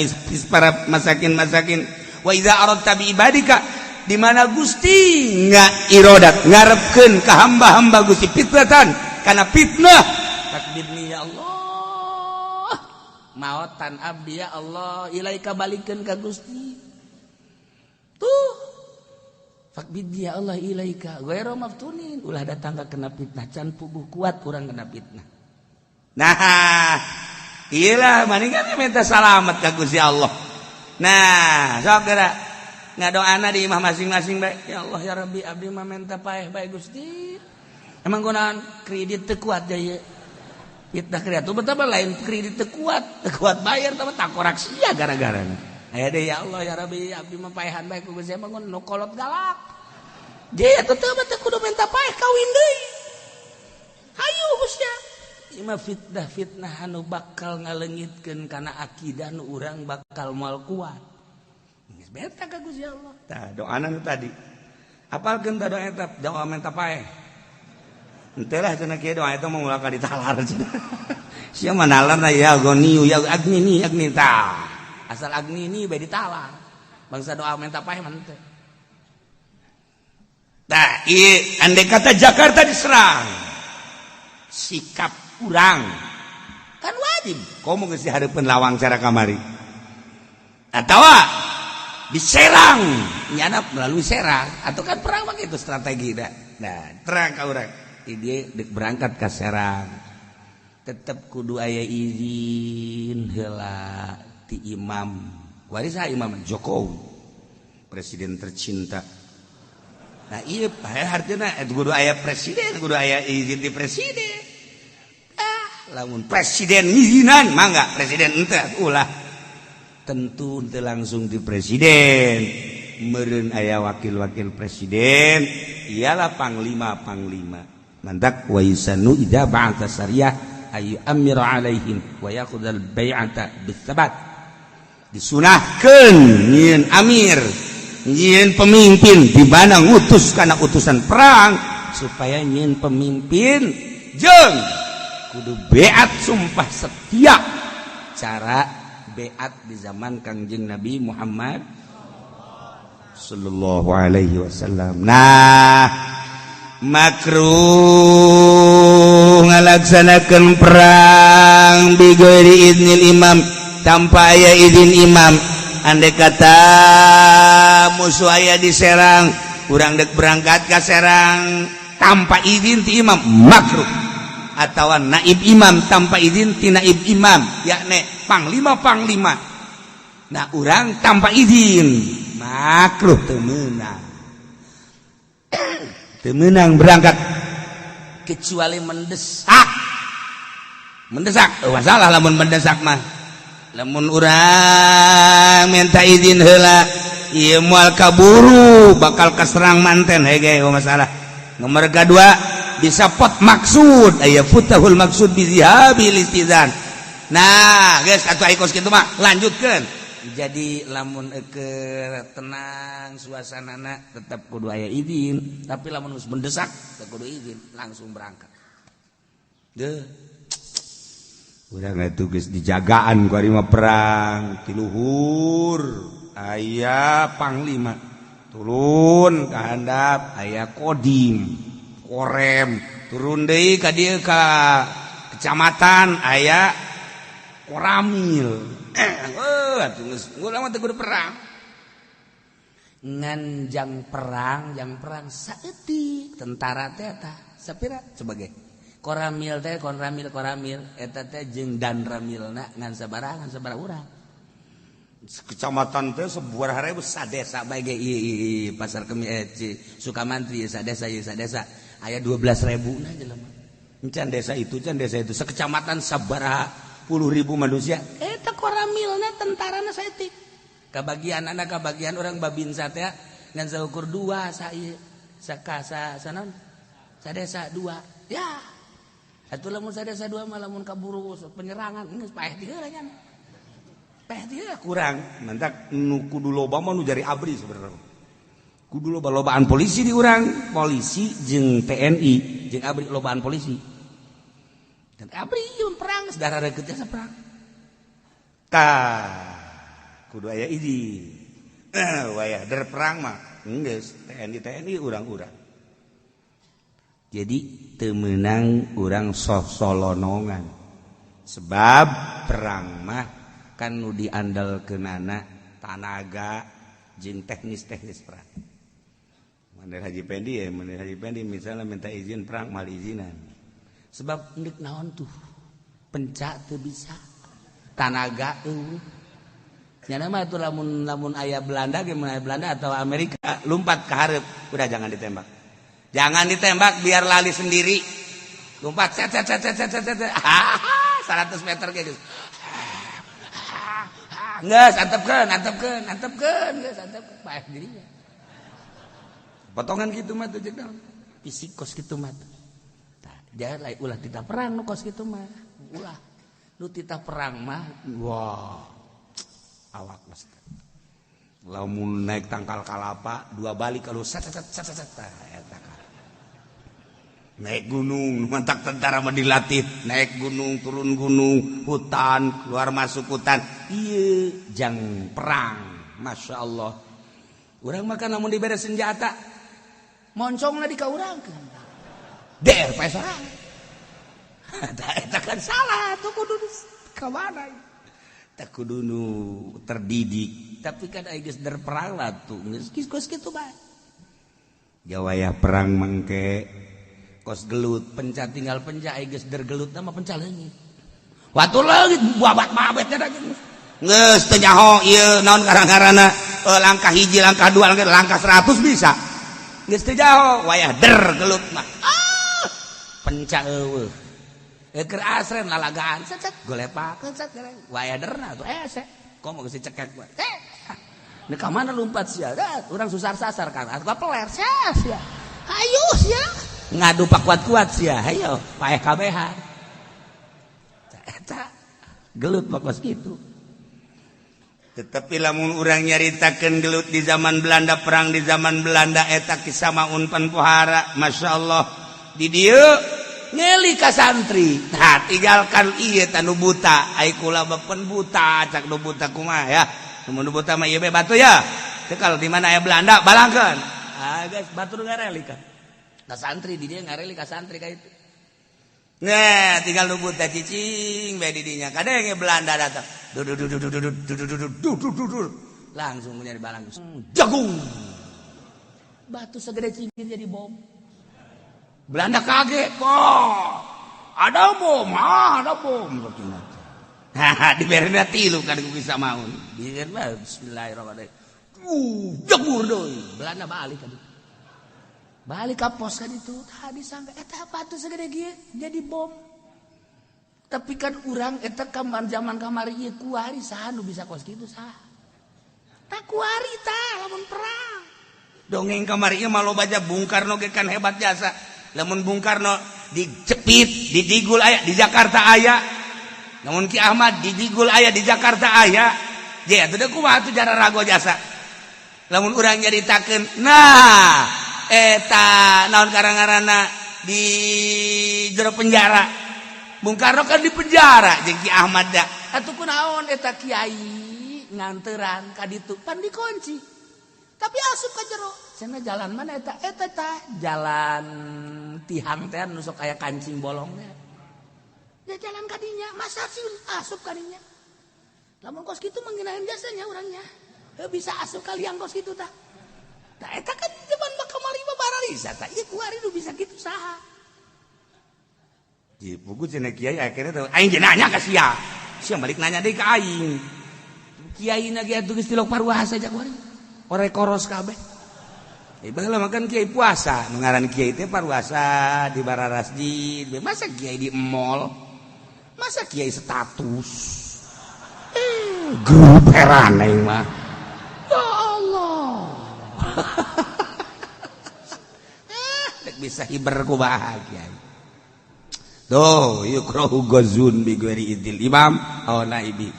para masakin-masakin. Wa idza aradta bi ibadika, di mana Gusti nga irodat ngarepkeun ka hamba-hamba Gusti fitnatan kana fitnah, takbirni ya Allah, maotan abdi ya Allah, ilaika balikeun ka Gusti. Tuh fakbid ya Allah ilaika ghairu maftunin, ulah datang ka kena fitnah, can puguh kuat kurang kena fitnah. Nah, iyalah maning kan minta salamat ka Gusti Allah. Nah, sok geura ngadoana di imah masing-masing bae. Ya Allah ya Rabbi, abdi mah minta paeh bae Gusti. Emang gunaan kredit teu kuat jaya fitnah kredit betapa lain kredit teu kuat bayar tapi takorak sia gara-gara. Aya deh ya Allah ya Rabbi, abdi mah paehan bae ku Gusti, emang nu kolot galak. Jaya tetep teh kudu minta paeh kawin deui. Hayu Gusti. Ieu mah fitnah-fitnah anu bakal ngaleungitkeun kana akidah nu urang bakal moal kuat. Geus beta ka Gusti Allah. Tah doana nu tadi. Apalkeun tah doa eta, doa minta paeh. Henteu lah cenah kieu doa eta mah ulah ka ditalar cenah. Sia mah nalarna ya goniu ya agni ni agni tah. Asal agni ini bae ditalar. Bangsa doa minta paeh mah henteu. Tah, ieu andai kata Jakarta diserang. Sikap urang kan wajib komo geus dihareupeun lawang cara kamari. Atawa diserang Nyana melalui Serang atau kan perang mah gitu strategi dah. Nah, terang ka urang. Dia dek berangkat ke Serang. Tetep kudu aya izin heula ti imam. Waris Imam Jokowi, presiden tercinta. Nah, iya artinya kudu aya presiden, kudu aya izin di presiden. Ah, lamun presiden ngizinan mangga, presiden ente ulah. Tentu ente langsung di presiden. Meureun aya wakil-wakil presiden, ialah panglima-panglima. Mantak wa yusanu idza ba'atha sariyah ayu amira alaihim wa yaqudal bai'ata bisabat. Disunahkeun nyieun amir, nyieun pemimpin di mana ngutus kana utusan perang supaya nyieun pemimpin jeung kudu beat sumpah setia, cara beat di zaman Kangjeng Nabi Muhammad sallallahu alaihi wasallam. Nah, makruh ngalaksanakan perang bighairi idnil imam, tanpa aya izin imam. Andai kata musuh aya di Serang, urang dek berangkat ke Serang tanpa izin ti imam, makruh. Atau naib imam, tanpa izin ti naib imam, yakni panglima panglima. Nah, urang tanpa izin makruh, teu meunang, teu meunang berangkat kecuali mendesak. Mendesak, oh, masalah lamun mendesak mah. Lamun urang minta izin heula, ieu moal kaburu, bakal kaserang manten hege, oh, masalah. Nomor kedua bisa pot maksud, aya futahul maksud bi zihabil istizan. Nah, guys, atuh aya kos kitu mah lanjutkeun. Jadi lamun ke tenang suasanana tetap kudu aya izin, tapi lamun geus mendesak teu kudu izin, langsung berangkat. Deh. Urang itu geus dijagaan ku ari mah perang ti luhur aya panglima, turun ka handap aya kodim, korem, turun deui ka dieu ka kecamatan aya koramil. Eh, atuh geus urang mah teu kudu perang. Ngan jang perang saeutik tentara teh eta sapira sebagai koramil teh, koramil koramil eta teh jeung dan ramilna ngan sabaraha, ngan sabaraha urang. Kecamatan teh sebuah ribu sadesa bae ge ieu pasar kemi Sukamantri ieu sadesa, ieu sadesa aya 12.000 na jelema. Can desa itu, can desa itu, sekecamatan sabaraha puluh ribu manusia. Eta koramilna tentarana saeutik, kabagian anak kabagian orang Babinsa teh ngan saukur dua sa ieu saka sa sanon sadesa dua ya. Atuh lamun sadesa dua mah lamun kaburu penyerangan geus paeh ti heula nya, paeh ti heula. Kurang mantak nu kudu loba mah nu jari ABRI. Sebenarnya kudu loba lobaan polisi di urang, polisi jeung TNI jeung ABRI, lobaan polisi Dan ABRI ieu perang saudara reukeut jasa perang. Ka kudu aya izin. Wayah der perang mah geus TNI TNI, urang-urang. Jadi teu meunang urang sosolonongan, sebab perang mah kan nu diandalkeunana tanaga jeung teknis-teknis perang. Mandir Haji Pendi ya, Mandir Haji Pendi misalnya minta izin perang, mal izinan, sebab ndek naon tuh, pencak teu bisa, tanaga euweuh. Nyana mah itu lamun lamun aya Belanda, gimana Belanda atau Amerika lompat ke hareup, udah jangan ditembak. Jangan ditembak, biar lali sendiri. Lompat set set set set set set set. 100 meter kayak gitu. Geus, antepkeun, antepkeun, antepkeun, geus antepkeun. Paeh dirinya. Potongan gitu mah tuh jeung naon? Fisik kos kitu mah. Tah, jangan lain ulah titah perang nu kos kitu mah. Ulah. Nu titah perang mah, wah. Awak mas. Lamun naik tangkal kalapa dua balik kalau set set set set set, eta kan. Naik gunung, mantak tentara mah dilatih naik gunung, turun gunung, hutan, keluar masuk hutan. Iya, jang perang. Masya Allah. Urang makan lamun dibere senjata, moncongna di ka urang. Der pae sorang. Eta kan salah tuh, kudu ka mana? Tak kudu nu terdidik. Tapi kan aya geus der perang lah tuh, geus kos kitu bae. Jawaya perang mangke kos gelut, penca tinggal penca, aya geus der gelut mah penca leungit. Watu leungit babat mabet nya. Geus teu nyaho ieu naon karang-karana, langkah hiji, langkah dua, langkah langkah 100 bisa. Geus teu nyaho wayah der gelut mah. Ah, penca eueuh. Keur asren lalagaan, set set golepak, set wayah derna tuh ese. Komo geus dicekek bae. Eh, ini ka mana lompat sia? Urang susar sasar kan. Aku peler sia sia. Ayo sia. Ngadu pak kuat-kuat sia. Ayo paeh kabehan. Eta gelut pak kos kitu. Tetapi lamun urang nyaritakeun gelut di zaman Belanda, perang di zaman Belanda, eta kisah maun pohara, Masya Allah. Di dieu ngeli ka santri. Nah, tinggalkan ieu tanu buta. Ai kula pen buta, cak nu buta kumaha ya? Nu buta mah ieu be batu ya. Teu kalau di mana aya Belanda balangkeun. Ah guys, batur ngareli kan. Ka santri di dieu ngareli ka santri ka itu. Nah, tinggal nu buta cicing bae di dinya. Kadang Belanda datang. Du du du du du du du du du du du du du. Langsung menjadi balang. Jagung. Batu segede cincin jadi bom. Belanda kaget kok. Ada bom, ah, ada bom. Haha, diberena tilu kan ku bisa maun. Biar bismillahirrahmanirrahim. Jebur deui. Belanda balik kan. Balik ka pos kan itu. Tadi sampai eta batu segede kieu jadi bom. Tapi kan urang eta kamar zaman kamari ieu kuari saha nu bisa kos kitu, saha? Tak kuari tah lamun perang. Dongeng kamari ieu mah loba aja. Bung Karno ge kan hebat jasa. Lamun Bung Karno dicepit, didigul aya di Jakarta aya. Namun Ki Ahmad didigul aya di Jakarta aya. Je atuh deui kumaha atuh jara rago jasa. Lamun urang nyaritakeun, nah eta naon karang-karana di jero penjara. Bung Karno kan di penjara jeung Ki Ahmad da. Atuh kunaon eta kiai nganteran ka ditu pan dikunci. Tapi asup ka jero. Cenah jalan mana eta? Eta tah jalan tihang teh nu sok aya kancing bolongnya. Ya jalan kadinya, masa sih asup kadinya? Lamun kos kitu mengenain jasanya orangnya. Bisa asup kalian kos kitu tah. Tah eta kan zaman kamari mah baralisa tah. Ieu kuari nu bisa kitu saha? Di buku cenah kiai akhirnya tuh aing ge nanya ka sia. Sia balik nanya deui ka aing. Kiai na ge atuh geus tilok paruasa jak kuari. Ore koros kabeh. Eh, baheula makan kiai puasa, nu ngaran kiai teh paruasa di bararasjid. Masa kiai di mall? Masa kiai status? Eh, grup heran aing mah. Ya Allah. Eh, bisa hiber ku bahagia. Tuh, yukrahu ghazun bi ghairi idil imam aw naibi.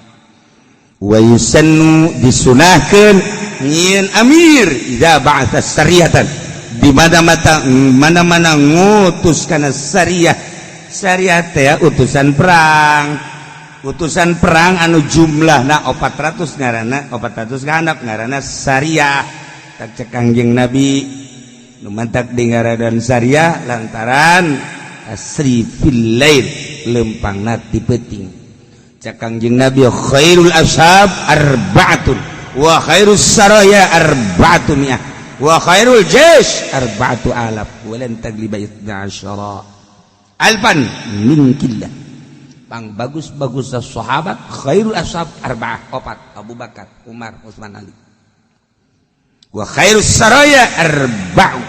Wa yusannu, disunahkeun nyieun amir, idza ba'atha sariyatan, di mana-mana mana-mana ngutus kana sariyah. Sariyah teh utusan perang. Utusan perang anu jumlahna 400, ngaranna 400 kahandap, ngaranna Syariah. Tak cek Kangjeng Nabi, nu mantak di ngaranan Syariah lantaran asri fil lail, lempangna ti peuting. Cek Kangjeng Nabi, khairul ashab arba'atun wa khairus saraya arba'atu mi'ah wa khairul jais arba'atu alaf walan tagliba itsna asyara alfan min qillah. Pang bagus-bagus sahabat, khairul ashab arba'ah, opat: Abu Bakar, Umar, Utsman, Ali. Wa khairus saraya arba'u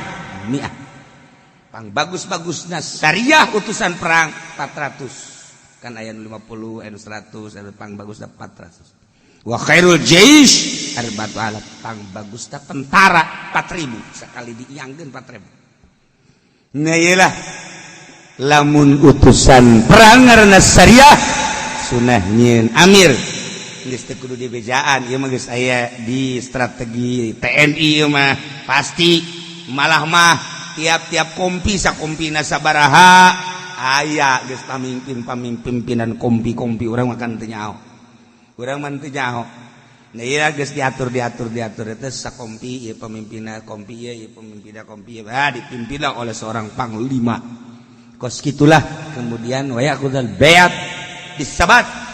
mi'ah, pang bagus-bagusna syariah, utusan perang 400 kan, aya 50, aya 100, aya pang bagusna 400. Wa khairul jais arba'atu alaf, pang bagusna tentara 4000, sekali diiangkeun 4000. Nah, iyalah, lamun utusan perang ngaranna syariah, sunah nyieun amir. Geus teu kudu dibejaan, ieu mah geus aya di strategi TNI. Ieu mah pasti, malah mah tiap-tiap kompi, sakompina sabaraha, aya geus pamimpin pamimpin, pimpinan kompi-kompi. Urang mah kan teu nyaho, urang mah teu nyaho. Nah iya, geus diatur, diatur, diatur itu sakompi ieu pemimpinna kompi ieu, ieu pemimpinna kompi ieu. Ah, dipimpinlah oleh seorang panglima kos gitulah. Kemudian wa ya'khudhul baiat bisabat,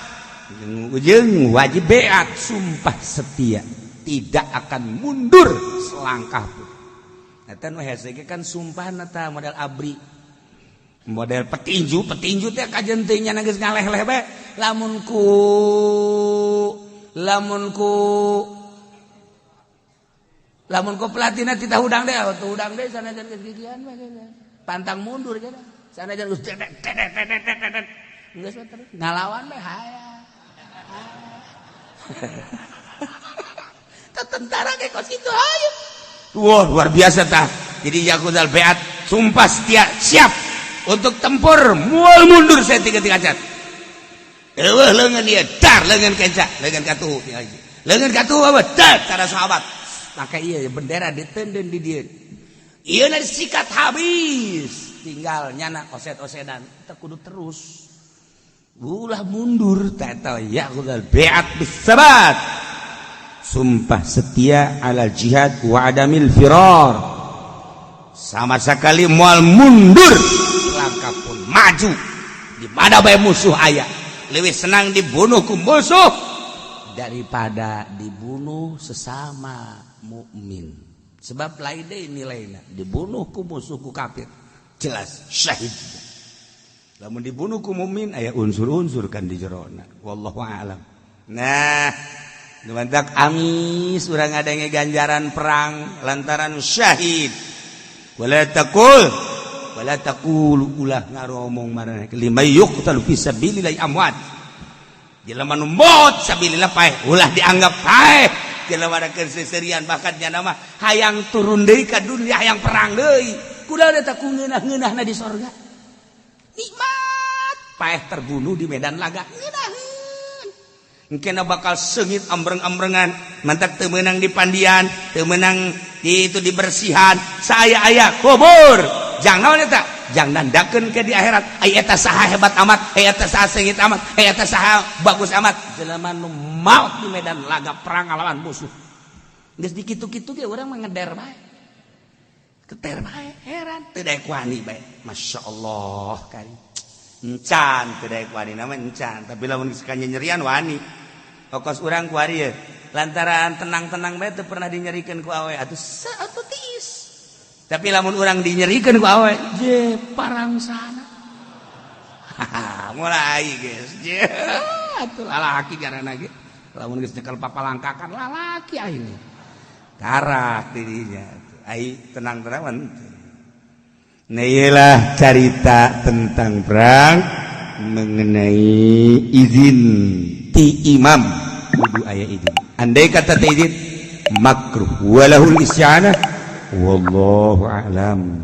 ujung wajib beat, sumpah setia, tidak akan mundur selangkah pun. Eta nu hese ge kan sumpah ta model ABRI, model petinju. Petinju teh kajen teh nya geus ngaleh-leh bae, lamun ku pelatihna titah hudang deh, tuh hudang deh, sanajan geus gigian bae pantang mundur aja. Sanajan geus tetet tetet tetet tetet, geus terus ngalawan bae hayang. Tentara kayak kos itu, ayo. Wah, luar biasa tah. Jadi ya'khudhul baiat, sumpah setia, siap untuk tempur, mual mundur saya tiga tiga cat. Eueuh leungeun ieu, dar leungeun kenca, leungeun katuhu, leungeun katuhu apa? Dar cara sahabat. Maka iya, bendera ditenden di dieu. Ieu disikat habis, tinggal nyana oset-osedan. Kita kudu terus. Ulah mundur tata ya'khudhul baiat bisabat. Sumpah setia ala jihad wa adamil firar. Sama sekali mual mundur langkah pun, maju di mana bae musuh aya. Lebih senang dibunuh ku musuh daripada dibunuh sesama mukmin. Sebab lain deui nilainya dibunuh ku musuh, ku kafir, jelas syahid. Lamun dibunuh ku mukmin, aya unsur-unsur kan di jerona. Wallahu a'lam. Nah, mantak amis urang ngadenge ganjaran perang lantaran syahid. Wala taqul, wala taqulu, ulah ngaromong maraneh, liman yuqtalu fi sabilillah amwat, jelema nu maot sabilillah paeh, ulah dianggap paeh. Jelema da keur seserian, bahkan nya mah hayang turun deui ka dunia, hayang perang deui. Kuda eta ku ngeunah-ngeunahna di sorga, nikmat paeh terbunuh di medan laga, ngeunaheun. Engkena bakal sengit ambreng-ambrengan. Mantak teu meunang di pandian, teu meunang di itu, dibersihan saya aya kubur. Jangan naon eta, jangan nandakeun ke di akhirat, ai eta saha hebat amat, ai eta saha sengit amat, ai eta saha bagus amat. Jelema nu maut di medan laga perang lawan musuh, geus dikitu-kitu ge urang mah ngeder bae, keter bae, heran teu daek wani bae. Masya Allah kari encan teu daek wani nama encan, tapi lamun geus nyerian wani. Okos urang kuari ye lantaran tenang-tenang bae, teu pernah dinyerikeun ku awe atuh, atuh tiis. Tapi lamun urang dinyerikeun ku awe je parang sana mulai guys je atuh lalaki garana ge. Lamun geus nyekel papalangkakan lalaki aing karak dirinya ai tenang-tenang. Nah, iyalah cerita tentang perang mengenai izin ti imam, kudu aya izin. Andai kata ti izin, makruh walahul isyana. Wallahu a'lam.